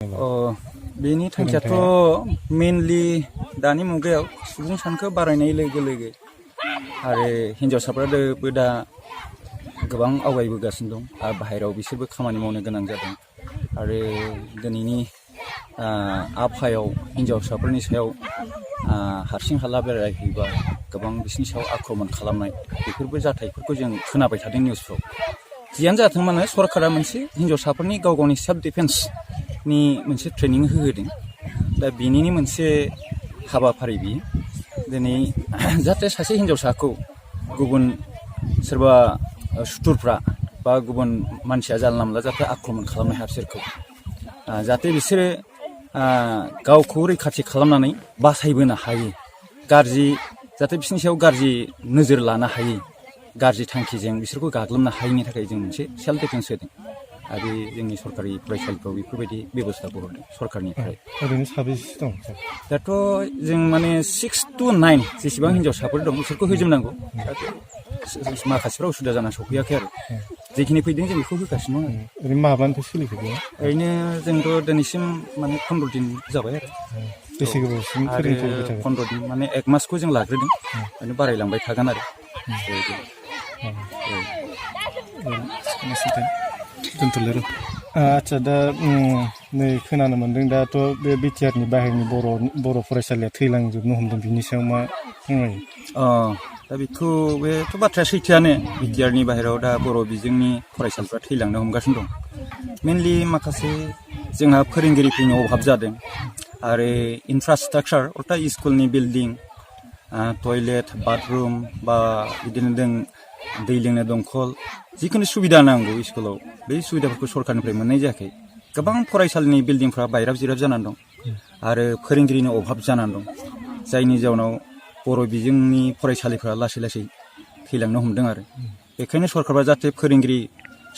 बेनि थांखियाथ' मेनलि दानि मुगायाव सुबुं सानखो बारायनाय लोगो लोगो आरो हिनजावसाफ्राबो दा गोबां आवगायबोगासिनो दं आरो बाहेरायाव बिसोरबो खामानि मावनो गोनां जादों आरो दिनैनि आबहावायाव हिनजावसाफोरनि सायाव हारसिं हाला बेरायहैबा गोबां बिसोरनि सायाव आक्रमन खालामनाय बेफोरबो जाथायफोरखौ जों खोनाबाय थादों निउसफ्राव। जियानो जाथों मानो सरकारा मोनसे हिनजावसाफोरनि गाव गावनि सेल्फ डिफेन्सनि मोनसे ट्रेनिं होदों। दा बिनिनो मोनसे हाबाफारि बियो दिनै जाहाथे सासे हिनजावसाखौ गुबुन सोरबा सुथुरफ्रा बा गुबुन मानसिया जानला मोनला जाहाथे आक्रमन खालामनो हाया बिसोरखौ जाहाथे बिसोरो गावखौ रैखाथि खालामनानै बासायबोनो हायो गाज्रि जाहाथे बिसोरनि सायाव गाज्रि नोजोर लानो हायो गाज्रि थांखिजों बिसोरखौ गाग्लोबनो हायैनि थाखाय जों मोनसे सेल्फ डिफेन्स होदों आरो जोंनि सरकारि फरायसालिफ्राव बेफोरबायदि बेब'स्थाखौ हरदों सरकारनिफ्राय। ओरैनो साबेसे दं? दाथ' जों माने 6 to 9 जेसेबां हिनजावसाफोर दं बिसोरखौ होजोबनांगौ माखासेफ्रा उसुबिदा जाना सफैयाखै आरो जेखिनि फैदों जों बेखौ होगासिनो दं। ओरैनो माबानिफ्राय सोलिखो बे? ओरैनो जोंथ' दिनैसिम माने 15 दिन जाबाय आरो बेसे गोबावसिम फोरोंथाय होबाय थागोन? 15 दिन माने 1 मासखौ जों लाग्रोदों माने बारायलांबाय थागोन आरो दोनथ'लै र'। आदसा दा नै खोनानो मोन्दों दाथ' बे बिटिआरनि बाहेरनि बर' फरायसालिया थैलांजोबनो हमदों बिनि सायाव मा फोरमायो? दा बेथ' बाथ्राया सैथोआनो बिटिआरनि बाहेरायाव दा बर' बिजोंनि फरायसालिफ्रा थैलांनो हमगासिनो दं। मेनलि माखासे जोंहा फोरोंगिरिफोरनि अभाब जादों आरो इनफ्रास्ट्राकचार अर्थात स्कुलनि बिल्डिं टयलेट बाथरुम बा बिदिनो दै लोंनो दंखल जिखुनु सुबिदा नांगौ स्कुलाव बे सुबिदाफोरखौ सरकारनिफ्राय मोननाय जायाखै। गोबां फरायसालिनि बिल्डिंफ्रा बायराब जिराब जानानै दं आरो फोरोंगिरिनि अभाब जानानै दं जायनि जाउनाव बर' बिजोंनि फरायसालिफ्रा लासै लासै थैलांनो हमदों आरो बेखायनो सरकारा जाहाथे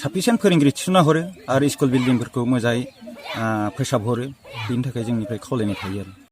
साफिसियेन्ट फोरोंगिरि थिसनना हरो आरो स्कुल बिल्डिंफोरखौ मोजाङै फोसाबहरो बेनि थाखाय जोंनिफ्राय खावलायनाय थायो आरो